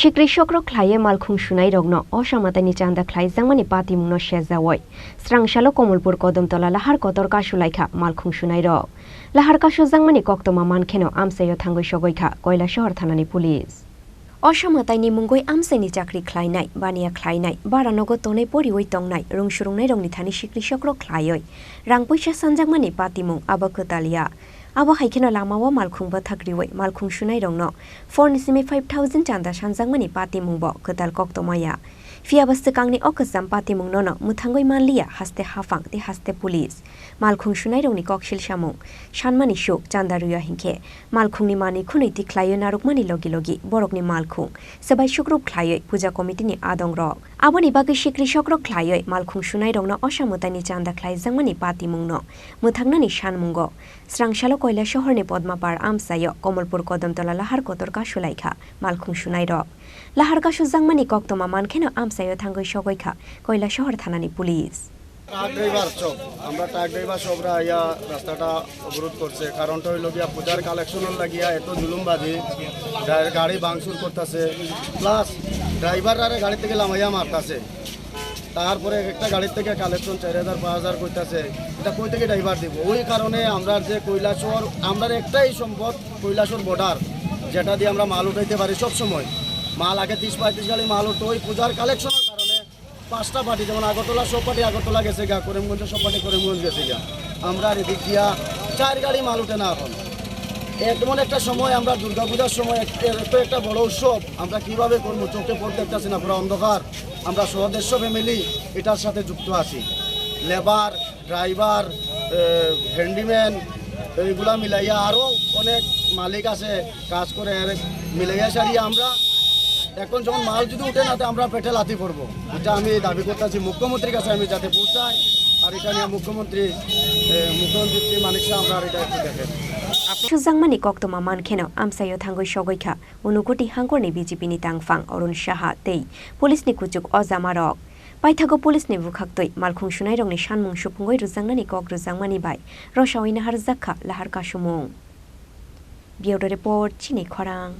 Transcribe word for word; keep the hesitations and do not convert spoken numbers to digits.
Sikri sokro khlaiwi malkhung sunairokno osamataini chanda khlaijakmani patimungno sejaui srangsalo Komolpur Kodomtola lahar kotor kasulaikha malkhung sunairok. Lahar kasujakmani koktwma mankheno amchaio thangwi sogoikha Koilasohor thanani police. Osamataini mungwi amchaini chakri khlainai, baniya khlainai, bara nogo tonwi poriwi tongnai, rwngsurungnairokni thani sikri sokro khlaiwi rang puisa sanjakmani patimung abo kwtal ya. Abo hai kheno lamao malkhung bwthak riwi malkhung sunairokno four ni simi five thousand chanda sanjakmani patimungbo kwtal koktwma ya. Phiyaba swkangni o kwcham patimungnono mwthangwi manliya haste haphang tei haste police. Malkhung sunairokni koksil samung sanmani suk chanda rwya hinkhe malkhungni manwi khwnwi tikhlaiwi narwkmani logi logi borokni malkhung swbai sukrup khlaiwi puja committee-ni adongrok. Aboni bagwi sikri sokro khlaiwi malkhung sunairokno osamwtaini chanda khlaijakmani patimungno mwthangnani sanmungo srangsalo Koilasohorni Podmapar amchaio Komolpur Kodomtola lahar kotor kasulaikha malkhung sunairok. Lahar kasujakmani koktwma mankheno amchaio thangwi sogoikha Koilasohor thanani police. Truck driver সব, আমরা truck driver সবরা আইয়া রাস্তাটা অবরোধ করছে। কারণটা হইল গিয়া পূজার কালেকশনের লাগিয়া এত জুলুমবাজি, গা-, গাড়ি ভাঙচুর করতেছে, প্লাস ড্রাইভাররা গাড়ি থেকে লামাইয়া মারতাছে। তারপরে একটা গাড়ি থেকে কালেকশন চার হাজার পাঁচ হাজার কইতাছে, এটা কই থেকে ড্রাইভার দিব? ওই কারণে আমরা যে কৈলাসহর, আমরা একটাই সম্পদ কৈলাসহর বর্ডার, যেটা দিয়ে আমরা মাল উঠাইতে পারি সব সময়। মাল আগে তিরিশ পঁয়ত্রিশ গাড়ি মাল উঠতো, ওই পূজার কালেকশনের কারণে পাঁচটা পার্টি, যেমন আগরতলা সব পার্টি আগরতলা গেছে গা, করিমগঞ্জ সব পার্টি করিমগঞ্জ গেছে গা। আমরা আর এদিক দিয়া চার গাড়ি মাল উঠে না এখন। এমন একটা সময় আমরা দুর্গাপূজার সময় এক-, এত একটা বড় উৎসব আমরা কিভাবে করবো? চোখে পথ দেখতেছি না, পুরো অন্ধকার। আমরা সহদেশ্য ফ্যামিলি এটার সাথে যুক্ত আছি। লেবার, ড্রাইভার, এ, হ্যান্ডিম্যান, এইগুলা মিলাইয়া আরো অনেক মালিক আছে, কাজ করে, এর মিলাইয়া সারিয়ে আমরা এখন যখন মাল যদি উঠে না, তো আমরা পেটে লাথি পড়বো। এটা আমি দাবি করতেছি মুখ্যমন্ত্রীর কাছে, আমি যাতে পৌঁছাই। আর এটা নিয়ে মুখ্যমন্ত্রী, এ, মুখ্যমন্ত্রী মানিক শাহ, আমরা এটা একটু দেখেন। Sujangmani koktwma mankheno amchaio thangwi sogoikha Unukoti hangkorni B J P ni tangphang Arun Saha tei police ni kuchuk o jamarok. Paithago police ni bwkhaktwi malkhung sunairokni sanmung supungwi rwjaknani kok rwjakmani bai rosaui naharjakha lahar kasumung. Bureau Report, Chini Khorang.